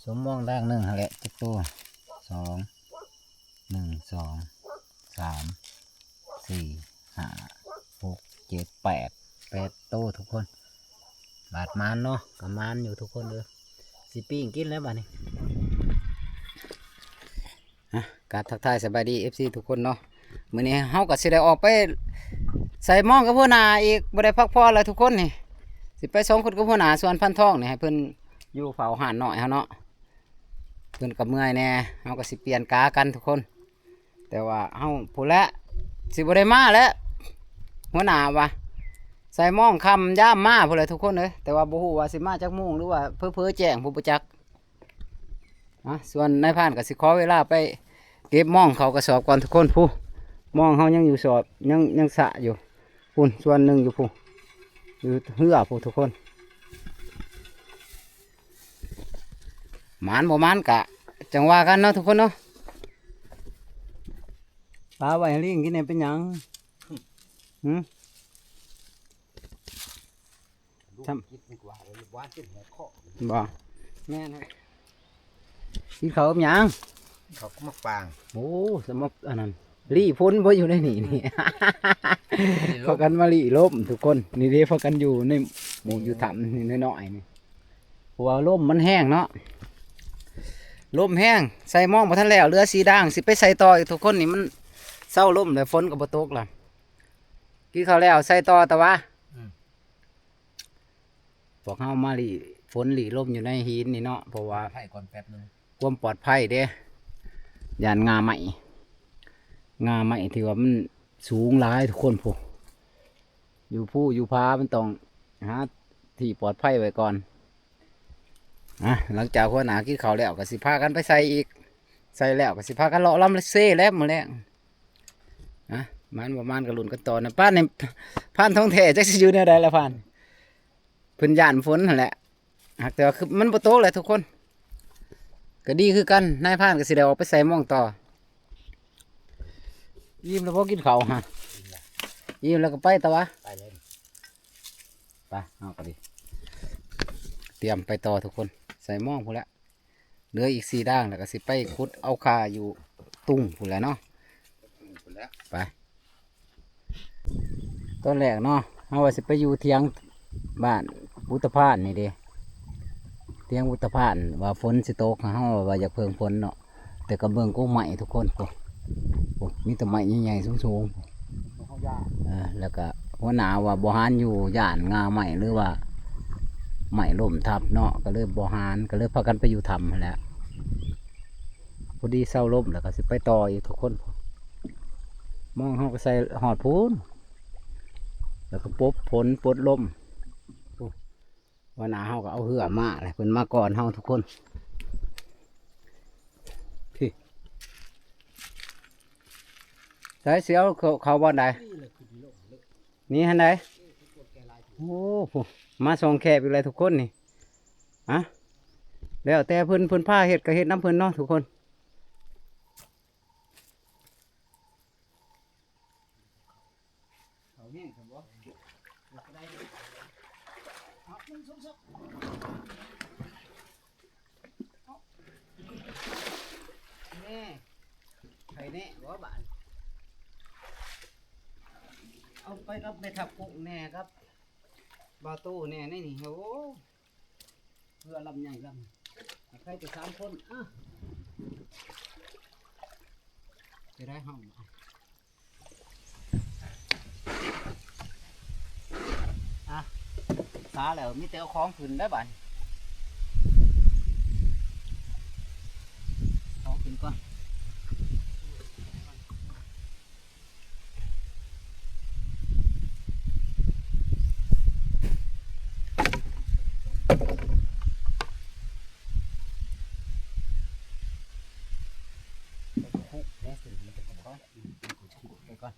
ສົມມອງດາງໜຶ່ງຫັ້ນແຫຼະ ຈັກໂຕ? ສອງ ໜຶ່ງ ສອງ ສາມ ສີ່ ຫ້າ ຫົກ ເຈັດ ແປດ ແປດໂຕທຸກຄົນ. ບາດໝານເນາະ ກະໝານຢູ່ທຸກຄົນເອີຍ. ຊິປີ້ງກິນແລ້ວບາດນີ້. ອ່ະ ກາບທັກທາຍສະບາຍດີ ເອັຟຊີ ທຸກຄົນເນາະ. ມື້ນີ້ເຮົາກໍຊິໄດ້ອອກໄປໃສ່ມອງກັບຫົວໜ້າອີກ ບໍ່ໄດ້ພັກຜ່ອນແລ້ວທຸກຄົນນີ້. ຊິໄປສອງຄົນກັບຫົວໜ້າ ສ່ວນພັນທອງນີ້ໃຫ້ເພິ່ນຢູ່ເຝົ້າຮ້ານນ້ອຍເຮົາເນາະ. ເພິ່ນກໍເມື່ອຍແດ່ ເຮົາກໍຊິປ່ຽນກາກັນທຸກຄົນ. ແຕ່ວ່າເຮົາພຸ້ນແຫຼະ ຊິບໍ່ໄດ້ມາແລ້ວ ຫົວໜ້າວ່າ ໃສ່ມອງຄ່ຳຍາມມາພຸ້ນແຫຼະທຸກຄົນເອີຍ. ແຕ່ວ່າບໍ່ຮູ້ວ່າຊິມາຈັກໂມງ ຫຼືວ່າເຜີໆແຈ້ງ ຜູ້ບໍ່ຈັກ. ອ່ະ ສ່ວນນາຍພານກໍຊິຂໍເວລາໄປເກັບມອງເຂົ້າກະສອບກ່ອນທຸກຄົນ. ຜູ້ ມອງເຮົາຍັງຢູ່ສອບ ຍັງ ຍັງສະຢູ່. ພຸ້ນ ສ່ວນໜຶ່ງຢູ່ພຸ້ນ ຢູ່ເຮືອພຸ້ນທຸກຄົນ. ໝານບໍ່ໝານກະຈັ່ງວ່າກັນເນາະທຸກຄົນເນາະ. ປາໄວ້ໃຫ້ລີງກິນແດ່ ເປັນຫຍັງ? ຫື? ບໍ່ ແມ່ນ. ກິນເຂົ້າກັບຫຍັງ? ເຂົ້າກັບໝາກຟາງ. ໂອ້ ສະໝັກອັນນັ້ນ ລີ້ຝົນບໍ່ຢູ່ໃນນີ້ນີ້. ພາກັນມາລີ້ລົມທຸກຄົນ. ນີ້ເດ້ ພາກັນຢູ່ໃນໝູ່ຢູ່ຖ້ຳນີ້ນ້ອຍໆນີ້ ເພາະວ່າລົມມັນແຮງເນາະ ລົມແຮງ. ໃສ່ມອງບໍ່ທັນແລ້ວ ເຫຼືອສີ່ດາງ ຊິໄປໃສ່ຕໍ່ອີກທຸກຄົນ. ນີ້ມັນເຊົາລົມແລ້ວ ຝົນກໍບໍ່ຕົກລະ. ກິນເຂົ້າແລ້ວໃສ່ຕໍ່ຕະຫວາ. ອືມ ພວກເຮົາມາລີ້ຝົນລີ້ລົມຢູ່ໃນຫີນນີ້ເນາະ ເພາະວ່າ ໄປກ່ອນແປັບໜຶ່ງ ຄວາມປອດໄພເດ້ ຢ້ານງ່າໄມ້ ງ່າໄມ້ທີ່ວ່າມັນສູງຫຼາຍທຸກຄົນ. ຜູ້ ຢູ່ພູຢູ່ຜາມັນຕ້ອງຫາທີ່ປອດໄພໄວ້ກ່ອນ. ອ່ະ ຫຼັງຈາກຫົວໜ້າກິນເຂົ້າແລ້ວ ກໍຊິພາກັນໄປໃສ່ອີກ ໃສ່ແລ້ວກໍຊິພາກັນເລາະລຳເຊແຫຼະມື້ແລງ. ອ່ະ ໝານບໍ່ໝານກໍລຸ້ນກັນຕໍ່ນະ. ປານນີ້ ພານທອງແທ້ ຈັກຊິຢູ່ແນວໃດລະພານ? ເພິ່ນຢ້ານຝົນຫັ້ນແຫຼະ. ຫາກແຕ່ວ່າຄືມັນບໍ່ຕົກແຫຼະທຸກຄົນ ກໍດີຄືກັນ. ນາຍພານກໍຊິໄດ້ອອກໄປໃສ່ມອງຕໍ່. ອີ່ມແລ້ວບໍ່ກິນເຂົ້າຫະ? ອີ່ມແລ້ວກໍໄປຕໍ່ຫວາ? ໄປເລີຍ ໄປ. ເຮົາກໍດີ ຕຽມໄປຕໍ່ທຸກຄົນ ໃສ່ມອງພຸ້ນແຫຼະ. ເຫຼືອອີກສີ່ດາງ ແລ້ວກໍຊິໄປຂຸດເອົາຄາຢູ່ຕຸງພຸ້ນແຫຼະເນາະ. ໄປ ຕອນແລກເນາະ ເຮົາວ່າຊິໄປຢູ່ຖຽງບ້ານອຸດຕະພານນີ້ເດ້ ຖຽງອຸດຕະພານ ວ່າຝົນຊິຕົກ ເຮົາວ່າຢາກເພິ່ງຝົນເນາະ. ແຕ່ກໍເບິ່ງກົກໄມ້ທຸກຄົນ ໂອ້ ໂອ້ ມີແຕ່ໄມ້ໃຫຍ່ໆ ສູງໆ. ເອີ ແລ້ວກໍຫົວໜ້າວ່າບໍ່ຫານຢູ່ ຢ້ານງ່າໄມ້ ຫຼືວ່າໄມ້ລົ້ມທັບເນາະ ກໍເລີຍບໍ່ຫານ ກໍເລີຍພາກັນໄປຢູ່ຖ້ຳຫັ້ນແຫຼະ. ພໍດີເຊົາລົມແລ້ວກໍຊິໄປຕໍ່ອີກທຸກຄົນ. ມອງເຮົາກໍໃສ່ຮອດພຸ້ນ ແລ້ວກໍປົດຝົນປົດລົມ. ໂອ້ ຫົວໜ້າເຮົາກໍເອົາເຮືອມາແຫຼະ ເພິ່ນມາກ່ອນເຮົາທຸກຄົນ. ໃສ ຊິເອົາເຂົ້າ ເຂົ້າບ່ອນໃດ? ນີ້ຫັ້ນໃດ? ໂອ້ ມາສອງແຄບອີກແລ້ວທຸກຄົນນີ້. ອະ ແລ້ວແຕ່ເພິ່ນ ເພິ່ນພາເຮັດກໍເຮັດນຳເພິ່ນເນາະທຸກຄົນ. ເຂົ້າແຫ້ງຊັ້ນບໍ່? ເອົາ ໜຶ່ງ ສອງ ສາມ ເອົາ ແນ່ ໃຜແນ່ບໍ່ບາດ? ເອົາໄປກັບແມ່ທັບກຸ້ງແນ່ ກັບບ່າວຕູ້ແນ່ ໃນນີ້. ໂອ້ ເຮືອລຳໃຫຍ່ລຳ ໃສ່ແຕ່ສາມຄົນ. ອະ ຈະໄດ້ຫ້ອງ ອະ ສາແລ້ວ ມີແຕ່ເອົາຂອງຂຶ້ນໄດ້ບາດນີ້ ຂອງຂຶ້ນກ່ອນ. ໄປກ່ອນ.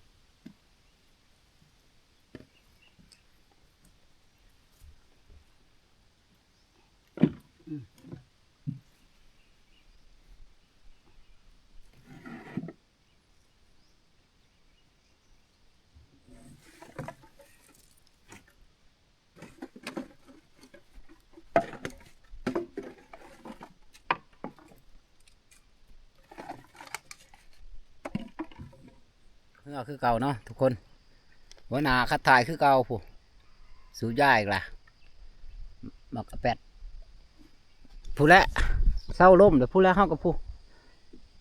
ເມືອຄືເກົ່າເນາະທຸກຄົນ. ຫົວໜ້າຂັບຖ່າຍຄືເກົ່າພຸ້ນ. ສູບຢາອີກລະ ໝາກກະແປດ. ພຸ້ນແຫຼະ ເຊົາລົມແລ້ວ ພຸ້ນແຫຼະ ເຮົາກໍພຸ້ນ.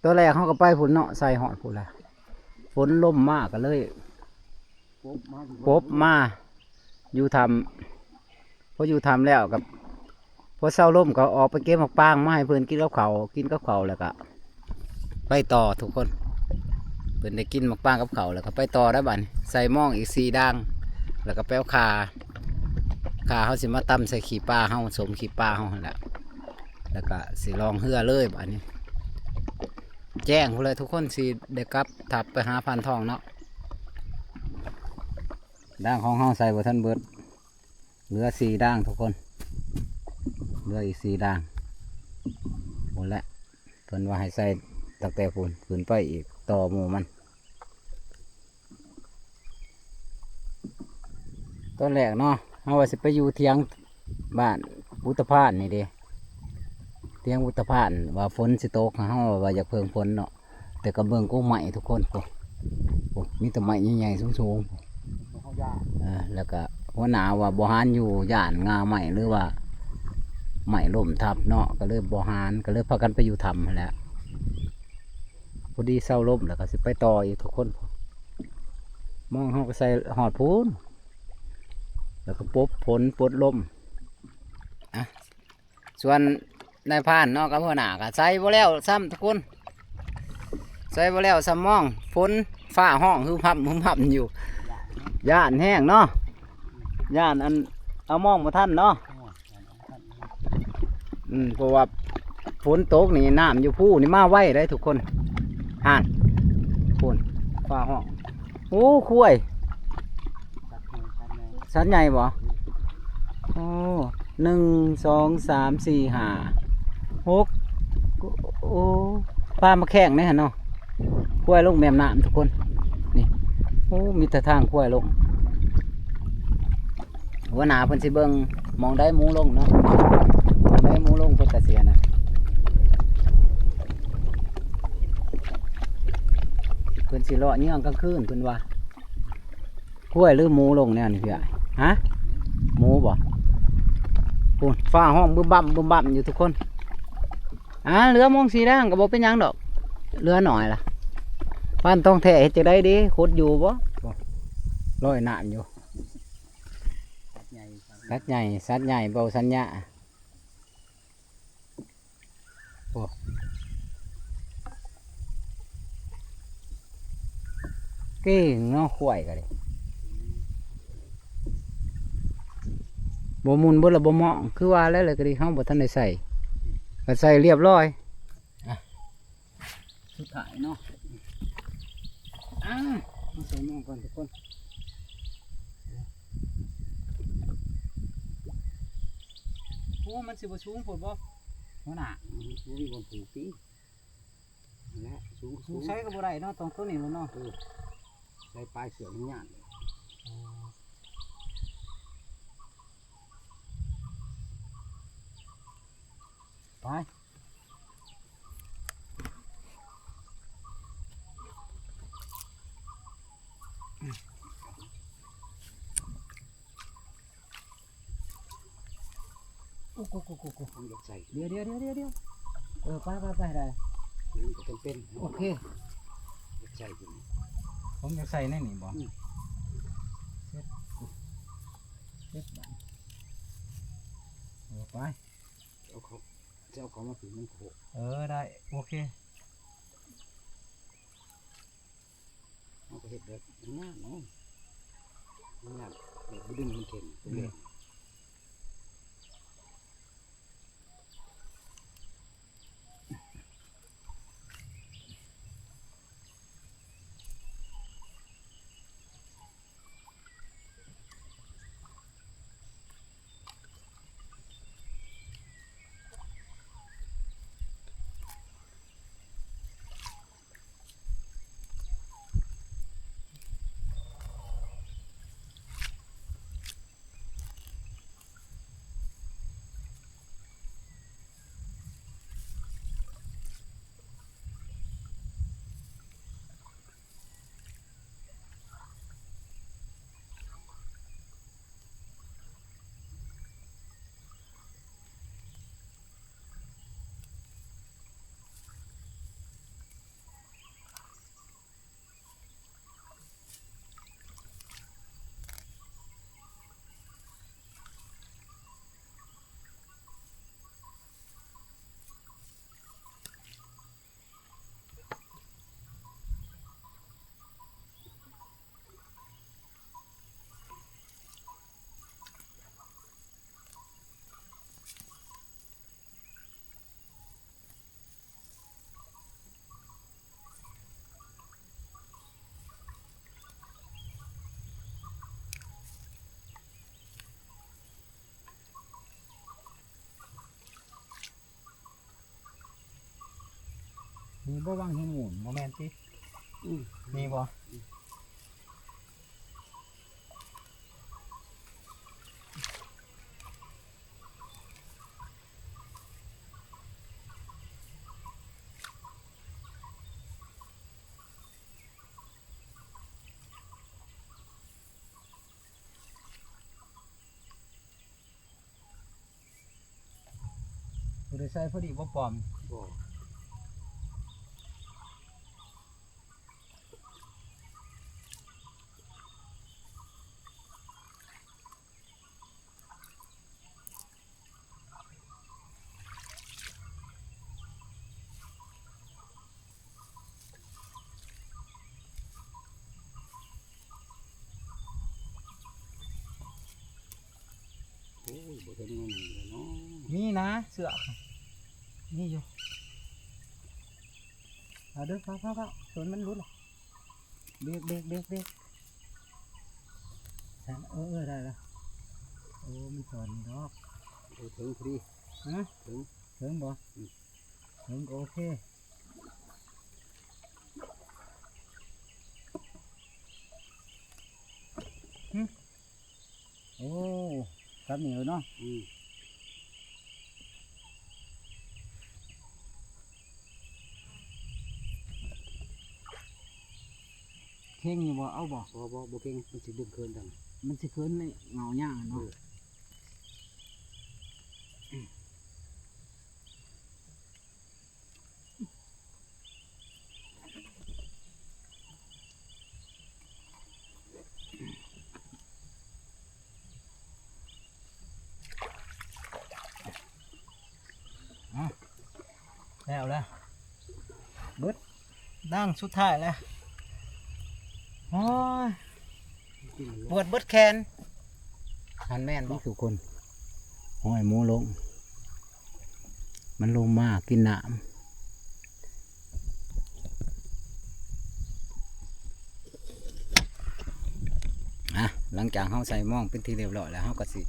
ຕອນແລກເຮົາກໍໄປພຸ້ນເນາະ ໃສ່ຮອດພຸ້ນແຫຼະ ຝົນລົມມາກໍເລີຍປົບມາຢູ່ຖ້ຳ. ພໍຢູ່ຖ້ຳແລ້ວກໍ ພໍເຊົາລົມກໍອອກໄປເກັບໝາກປາງມາໃຫ້ເພິ່ນກິນກັບເຂົ້າ ກິນກັບເຂົ້າແລ້ວກໍໄປຕໍ່ທຸກຄົນ. ເພິ່ນໄດ້ກິນໝາກປາງກັບເຂົ້າແລ້ວກໍໄປຕໍ່ໄດ້ບາດນີ້. ໃສ່ມອງອີກສີ່ດ່າງ ແລ້ວກໍໄປເອົາຂ່າ ຂ່າເຮົາຊິມາຕຳໃສ່ຂີ້ປາເຮົາ ສົ້ມຂີ້ປາເຮົາຫັ້ນແຫຼະ. ແລ້ວກະຊິລ່ອງເຮືອເລີຍບາດນີ້ ແຈ້ງພຸ້ນແຫຼະທຸກຄົນ ຊິໄດ້ກັບທັບໄປຫາພານທອງເນາະ. ດ່າງຂອງເຮົາໃສ່ບໍ່ທັນເບິດ ເຫຼືອສີ່ດ່າງທຸກຄົນ ເຫຼືອອີກສີ່ດ່າງພຸ້ນແຫຼະ. ເພິ່ນວ່າໃຫ້ໃສ່ຕັ້ງແຕ່ພຸ້ນຂຶ້ນໄປອີກຕໍ່ໝູ່ມັນ. ຕອນແລກເນາະ ເຮົາວ່າຊິໄປຢູ່ຖຽງບ້ານອຸດຕະພານນີ້ເດ້ ຖຽງອຸດຕະພານ ວ່າຝົນຊິຕົກ ເຮົາວ່າຢາກເພິ່ງຝົນເນາະ. ແຕ່ກໍເບິ່ງກົກໄມ້ທຸກຄົນ ໂອ້ ໂອ້ ມີແຕ່ໄມ້ໃຫຍ່ໆ ສູງໆ ເອີ ແລ້ວກໍຫົວໜ້າວ່າບໍ່ຫານຢູ່ ຢ້ານງ່າໄມ້ ຫຼືວ່າໄມ້ລົ້ມທັບເນາະ ກໍເລີຍບໍ່ຫານ ກໍເລີຍພາກັນໄປຢູ່ຖ້ຳຫັ້ນແຫຼະ. ພໍດີເຊົາລົມແລ້ວກໍຊິໄປຕໍ່ອີກທຸກຄົນ ມອງເຮົາກໍໃສ່ຮອດພຸ້ນ ແລ້ວກໍປົບຝົນປົບລົມ. ອ່ະ ສ່ວນນາຍພານເນາະກັບຫົວໜ້າກໍໃສ່ບໍ່ແລ້ວຊ້ຳທຸກຄົນ ໃສ່ບໍ່ແລ້ວຊ້ຳມອງ ຝົນຟ້າຮ້ອງຮຶມຮຳຮຶມຮຳຢູ່. ຢ້ານແຮງເນາະ ຢ້ານອັນເອົາມອງບໍ່ທັນເນາະ. ອືມ ເພາະວ່າຝົນຕົກນີ້ ນ້ຳຢູ່ພູນີ້ມາໄວເດ້ທຸກຄົນ. ຫັ້ນ ພຸ້ນ ຟ້າຮ້ອງ. ໂອ້ ຄວາຍ ສັດໃຫຍ່ບໍ່? ໂອ້ ໜຶ່ງ ສອງ ສາມ ສີ່ ຫ້າ ຫົກ ໂອ້ ພາມາແຂ່ງແດ່ຫັ້ນເນາະ. ຄວາຍລົງແມ່ນ້ຳທຸກຄົນ ນີ້. ໂອ້ ມີແຕ່ທາງຄວາຍລົງ. ຫົວໜ້າເພິ່ນຊິເບິ່ງໝ່ອງໃດໝູລົງເນາະ ໝ່ອງໃດໝູລົງເພິ່ນກະຊິອັນນັ້ນ ເພິ່ນຊິເລາະເຍືອງກາງຄືນເພິ່ນວ່າ. ຄວາຍຫຼືໝູລົງແນວນີ້ພີ່ອ້າຍ? ຮະ ໝູບໍ່? ພຸ້ນ ຟ້າຮ້ອງບຶມບຳບຶມບຳຢູ່ທຸກຄົນ. ອ່າ ເຫຼືອມອງສີແດງກໍບໍ່ເປັນຫຍັງດອກ ເຫຼືອໜ້ອຍລະ. ພານທອງແທ້ເຮັດຈັ່ງໃດດີ ຂຸດຢູ່ບໍ່? ລອຍນ້ຳຢູ່. ສັດໃຫຍ່ ສັດໃຫຍ່ ເບົາສັນຍາ. ໂອ້ ເກັ່ງເນາະ ຄວາຍກໍດີ ບໍ່ໝຸ່ນເບິດລະບໍ່ເໝາະ ຄືວ່າແລ້ວ ແລ້ວກໍດີ ເຮົາບໍ່ທັນໄດ້ໃສ່ ກໍໃສ່ລຽບລ້ອຍ. ອ່ະ ສຸດທ້າຍເນາະ ອ່າ ມາໃສ່ມອງກ່ອນທຸກຄົນ. ໂອ້ ມັນຊິບໍ່ສູງໂພດບໍ່ ຫົວໜ້າ? ອືມ ບໍ່ມີບ່ອນປູກຕິ ນັ້ນແຫຼະ ສູງ ສູງໃສກໍບໍ່ໄດ້ເນາະ ຕ້ອງໂຕນີ້ແຫຼະເນາະ. ເອີ ໃສ່ປາຍເຊືອກມັນຍາກ. ອໍ ໄປ. ໂອ້ໂກໂກໂກໂກ ຜົມຢາກໃສ່ ດຽວໆໆໆ ເອີ ໄປໆໆ ໄດ້ ມັນກໍຈຳເປັນ ໂອເຄ ຢາກໃສ່ຢູ່ນີ້ ຜົມຢາກໃສ່ໃນນີ້ບໍ່? ອືມ ເຊັດ ເຊັດບາດ ເອີ ໄປ ເອົາເຂົ້າ ຈະເອົາເຂົ້າມາປຶກມັນໂຄກ ເອີ ໄດ້ ໂອເຄ ເຮົາກໍເຮັດແບບງາມເນາະ ງາມແບບບໍ່ດຶງມັນເຄັ່ງ ອືມ ໂ ມີບໍ່ຫວ່າງຫີນມູນ ບໍ່ແມ່ນຕິ? ອືມ ມີບໍ່? ບໍ່ໄດ້ໃສ່ພໍດີບໍ່ປ້ອມ? ບໍ່. ໂອ້ຍ ບໍ່ເຫັນມັນເລີຍເນາະ. ມີນະ ເຊືອກ ມີຢູ່. ເອົາເດີ້ ຟ້າວໆ ໂຕນມັນຫຼຸດລະ. ເບກ ເບກ ເບກ ເບກ ເອີ ເອີ ໄດ້ລະ. ໂອ້ ມັນສອນນີ້ດອກ. ໂອ້ ເຖິງພໍດີ. ຮະ? ເຖິງ ເຖິງບໍ່? ອືມ ເຖິງກໍໂອເຄ. ຫຶ ໂອ້ ກັບນີ້ເນາະ. ອືມ ເຄັ່ງຢູ່ບໍ່? ເອົາບໍ່? ບໍ່ ບໍ່ ບໍ່ເຄັ່ງ ມັນຊິດຶງເຂີນຈັ່ງ ມັນຊິເຂີນໃນເຫງົາຫຍ້າເນາະ. ເອີ ອະ ແລ້ວລະ ເບິດ ດັ່ງສຸດທ້າຍແລ້ວ. ໂອ້ຍ ປວດເບິດແຂນ. ຫັ້ນແມ່ນບໍ່? ນີ້ຄືຄົນຫ້ອຍໝູລົງ ມັນລົງມາກິນນ້ຳ. ອະ ຫຼັງຈາກເຮົາໃສ່ມອງເປັນທີ່ຮຽບຮ້ອຍແລ້ວ ເຮົາກໍຊິ ຮ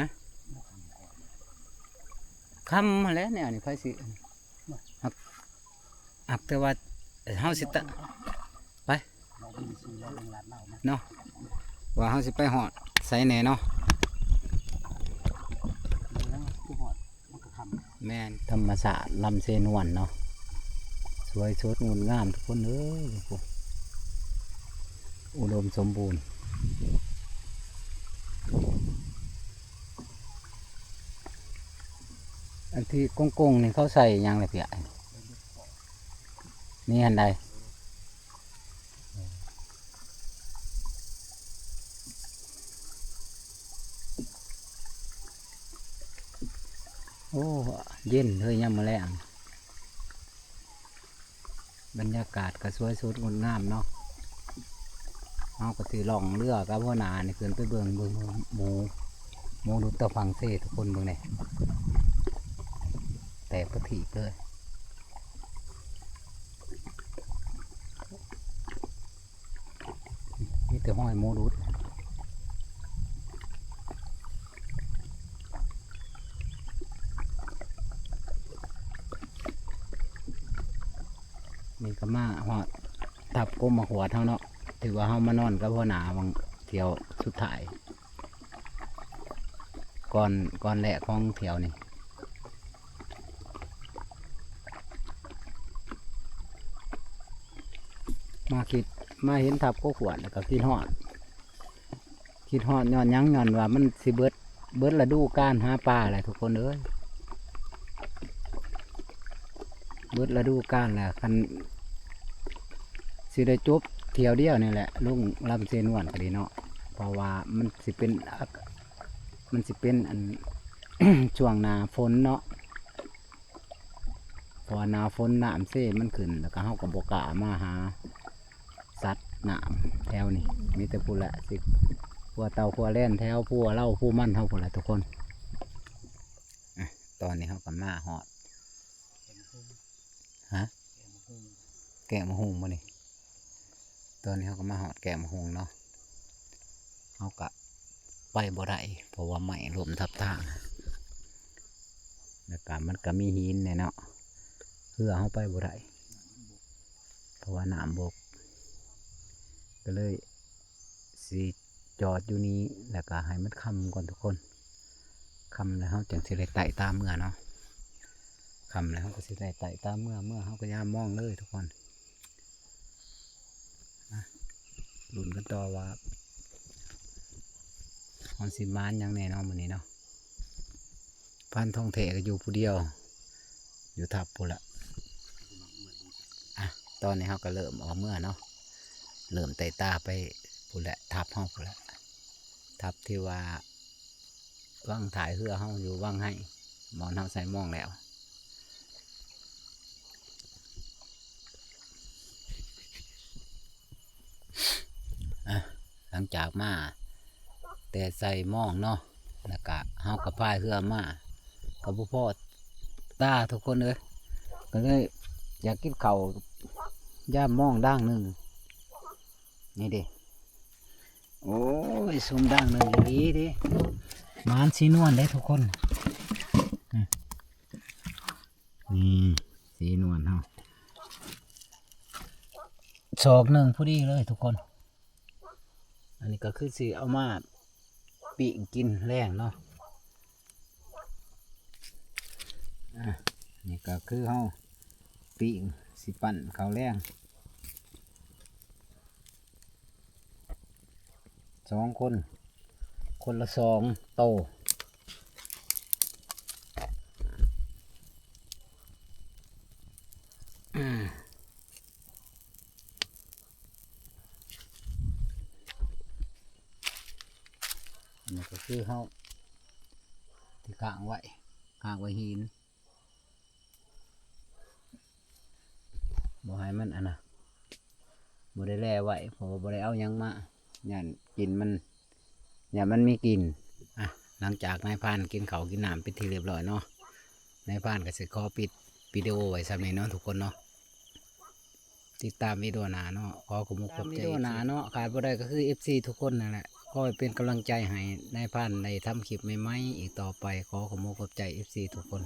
ະ? ຄ່ຳຫັ້ນແຫຼະ ແນວນີ້ໃຜຊິ ຫາກ ຫາກແຕ່ວ່າເຮົາຊິຕະ ໄປ ເນາະ ວ່າເຮົາຊິໄປຮອດໃສແດ່ເນາະ. ແມ່ນ ທຳມະຊາດລຳເຊນວນເນາະ ສວຍສົດງົດງາມທຸກຄົນເອີຍ. ອຸດົມສົມບູນ. ອັນທີ່ກົງໆນີ້ເຂົາໃສ່ຫຍັງລະເພຍ? ນີ້ຫັ້ນໃດ. ໂອ້ ເຢັນເລີຍຍາມມື້ແລງ. ບັນຍາກາດກໍສວຍສົດງົດງາມເນາະ. ເຮົາກໍຊິລ່ອງເຮືອກັບຫົວໜ້ານີ້ຂຶ້ນໄປເບິ່ງ ເບິ່ງໝູ ໝູດຸດຕະຝັ່ງເຊ ທຸກຄົນເບິ່ງແດ່ ແຕກປະຖີກເລີຍ. ມີແຕ່ຮອຍໝູດຸດ. ນີ້ກໍມາຮອດທັບກົມໝາກຫວດເຮົາເນາະ ຖືວ່າເຮົາມານອນກັບຫົວໜ້າຫວ່າງຖ້ຽວສຸດທ້າຍ ກ່ອນ ກ່ອນແລກຂອງຖ້ຽວນີ້. ມາຄິດ ມາເຫັນທັບກົມໝາກຫວດແລ້ວກໍຄິດຮອດ ຄິດຮອດຍ້ອນຫຍັງ? ຍ້ອນວ່າມັນຊິເບິດ ເບິດລະດູການຫາປາແລ້ວທຸກຄົນເອີຍ ເບິດລະດູການແລ້ວ. ຄັນຊິໄດ້ຈົບຖ້ຽວດຽວນີ້ແຫຼະ ລົງລຳເຊນວນກໍດີເນາະ ເພາະວ່າມັນຊິເປັນ ອາ ມັນຊິເປັນອັນ ຊ່ວງໜ້າຝົນເນາະ ເພາະວ່າໜ້າຝົນນ້ຳເຊມັນຂຶ້ນ ແລ້ວກໍເຮົາກໍບໍ່ກ້າມາຫາສັດນ້ຳແຖວນີ້ ມີແຕ່ພຸ້ນແຫຼະ ຊິຂົວເຕົ່າຂົວແລນແຖວພູເລົາພູມັນເຮົາພຸ້ນແຫຼະທຸກຄົນ. ອະ ຕອນນີ້ເຮົາກໍມາຮອດ ຮະ? ແກ້ງໝາກຫຸ່ງບໍ່ນີ້? ຕອນນີ້ເຮົາກໍມາຮອດແກ້ງໝາກຫຸ່ງເນາະ ເຮົາກະໄປບໍ່ໄດ້ ເພາະວ່າໄມ້ລົ້ມທັບທາງ ແລ້ວກະມັນກະມີຫີນແດ່ເນາະ. ເຮືອເຮົາໄປບໍ່ໄດ້ ເພາະວ່ານ້ຳບົກ ກໍເລີຍຊິຈອດຢູ່ນີ້ ແລ້ວກໍໃຫ້ມັນຄ່ຳກ່ອນທຸກຄົນ. ຄ່ຳແລ້ວເຮົາຈັ່ງຊິໄດ້ໄຕ່ຕາເມືອເນາະ. ຄ່ຳແລ້ວເຮົາກໍຊິໄດ້ໄຕ່ຕາເມືອ ເມືອເຮົາກໍຍາມມອງເລີຍທຸກຄົນ. ມາລຸ້ນກັນຕໍ່ວ່າເຮົາຊິໝານຫຍັງແດ່ເນາະມື້ນີ້ເນາະ. ພານທອງແທ້ກໍຢູ່ຜູ້ດຽວ ຢູ່ທັບພຸ້ນລະ. ອ່ະ ຕອນນີ້ເຮົາກໍເລີ່ມອອກເມືອເນາະ ເລີ່ມໄຕ່ຕາໄປພຸ້ນແຫຼະ ທັບເຮົາພຸ້ນແຫຼະ ທັບທີ່ວ່າ ວັງທ້າຍເຮືອເຮົາຢູ່ວັງໄຮ ບ່ອນເຮົາໃສ່ມອງແລ້ວ. ອ່ະ ຫຼັງຈາກມາແຕ່ໃສ່ມອງເນາະ ແລ້ວກະເຮົາກໍພາຍເຮືອມາ ກໍບໍ່ພໍ້ຕາທຸກຄົນເອີຍ ກໍເລີຍຢາກກິນເຂົ້າຍາມມອງດ່າງໜຶ່ງ. ນີ້ເດ້ ໂອ້ຍ ຊຸມດ່າງໜຶ່ງອີ່ຫຼີເດ້ ໝານສີນວນເດ້ທຸກຄົນ. ອືມ ນີ້ສີນວນເຮົາ ສອກໜຶ່ງພໍດີເລີຍທຸກຄົນ. ອັນນີ້ກໍຄືຊິເອົາມາປີ້ງກິນແລງເນາະ. ອ່ະ ນີ້ກໍຄືເຮົາປີ້ງ ຊິປັ້ນເຂົ້າແລງ ສອງຄົນ ຄົນລະສອງໂຕ. ອັນນີ້ກໍຄືເຮົາທີ່ຄ້າງໄວ້ ຄ້າງໄວ້ຫີນ ບໍ່ໃຫ້ມັນອັນນະ ບໍ່ໄດ້ແລ່ໄວ້ ເພາະວ່າບໍ່ໄດ້ເອົາຫຍັງມາ ຢ້ານກິ່ນມັນ ຢ້ານມັນມີກິ່ນ. ອ່ະ ຫຼັງຈາກນາຍພານກິນເຂົ້າກິນນ້ຳເປັນທີ່ຮຽບຮ້ອຍເນາະ ນາຍພານກໍຊິຂໍປິດວິດີໂອໄວ້ສ່ຳນີ້ເນາະທຸກຄົນເນາະ. ຕິດຕາມວິດີໂອໜ້າເນາະ ຂໍຂອບມຸກຂອບໃຈ ຂາດບໍ່ໄດ້ກໍຄືເອັຟຊີທຸກຄົນນັ້ນແຫຼະ ຂໍໃຫ້ເປັນກຳລັງໃຈໃຫ້ນາຍພານໄດ້ທຳຄລິບໃໝ່ໆອີກຕໍ່ໄປ. ຂໍຂອບມຸກຂອບໃຈເອັຟຊີທຸກຄົນ.